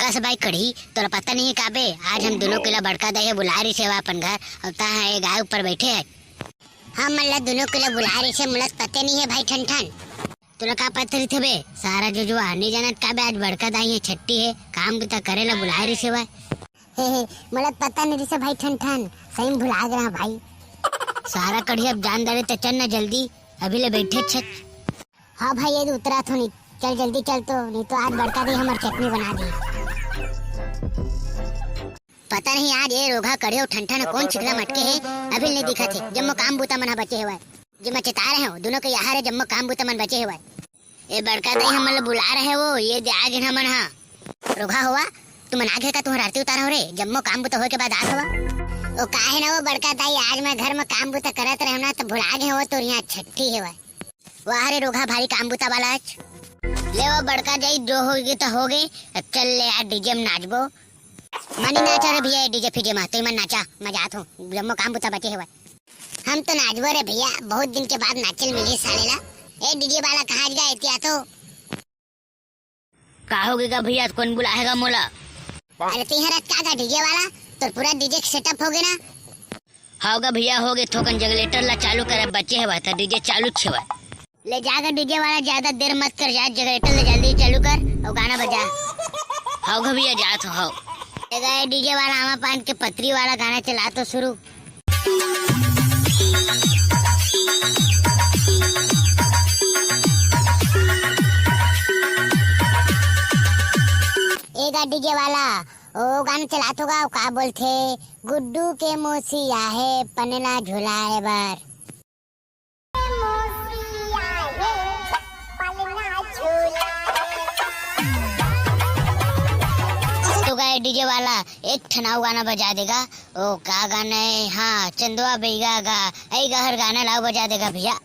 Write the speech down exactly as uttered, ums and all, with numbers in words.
बस भाई कढ़ी, तोला पता नहीं हे का बे, आज हम दुनों के ला बड़का दाई ह बुलाय रिहिसे अपन घर, अउ तैं ह ए गाय ऊपर बइठे हस। हमन ला दुनों के ला बुलाय रिहिसे, मोला पते नहीं हे भाई ठन ठन। तोला का पता रहिथे बे, सारा जो जो नहीं जानत का बे, आज बड़का दाई ह छट्ठी हे, काम बुता करे ला बुलाय रिहिसे। हे, हे, मोला पता नहीं रिहिसे भाई ठन ठन, सही में भुला गे रहेंव भाई। सारा कढ़ी, अब जान डारे त चल ना जल्दी, अभी ले बइठे हस। हाँ भाई, ये उतरत हों, नहीं चल जल्दी चल तो, नहीं तो आज बड़का दाई हमर चटनी बना दिही। पता नहीं आज ए रोगहा कढ़ी अउ ठन ठन कोन चिखला म अटके हे, अभी नहीं दिखत हे। जम्मो काम बुता मन ह बचे हेवय, जेमा चेताय रहेंव दुनों के, इही हरे जम्मो काम बुता मन बचे हेवय। ए बड़का दाई, हमन ला बुलाय रहे वो, ये दे आ गेन हमन ह। रोगहा हो, तुमन आ गे का? तुंहर आरती उतारत हों रे, जम्मो काम बुता होय के बाद आत हव। ओ काहे ना वो बड़का दाई, आज मैं घर म काम बुता करत रहेंव ना, त भुला गे हों, तोर इहाँ छट्ठी हेवय। वाह रे रोगहा, भारी काम बुता वाला आज। ले वो बड़का दाई, जो होगे त होगे, अब चल ले यार, डीजे म नाचबो। मैं नइ नाचंव रे भइया, ए डीजे फीजे म, तुमन नाचा, मैं जात हों, जम्मो काम बुता बचे हेवय। हम तो नाचबो रे भइया, बहुत दिन के बाद नाचे ल मिलिस साले ला। ए डीजे वाला, कहाँ गा एती आ तो? का होगे गा भइया, कोन बुलाय हे गा मोला? अरे तैं हरस का गा डीजे वाला, तोर पूरा डीजे के सेटअप होगे ना? हव गा भइया, होगे, थोकन जनरेटर ला चालू करे बचे हेवय, त डीजे चालूच हेवय। ले जा गा डीजे वाला, ज्यादा देर मत कर, जा जनरेटर ला जल्दी चालू कर अउ गाना बजा। हव गा भइया, जात हों, हव। ले गा ए डीजे वाला, आमा पान के पतरी वाला गाना चला तो शुरू। ए गा डीजे वाला, ओ गाना चला तो गा, का बोलथे, गुड्डू के मौसी आहे पलना झुलाय बर। तो गा ए डीजे वाला, एक ठन अउ गाना बजा दे गा। ओ का गाना हे? हाँ, चंदवा बइगा गा, ए गा हर गाना ला अउ बजा दे गा भइया।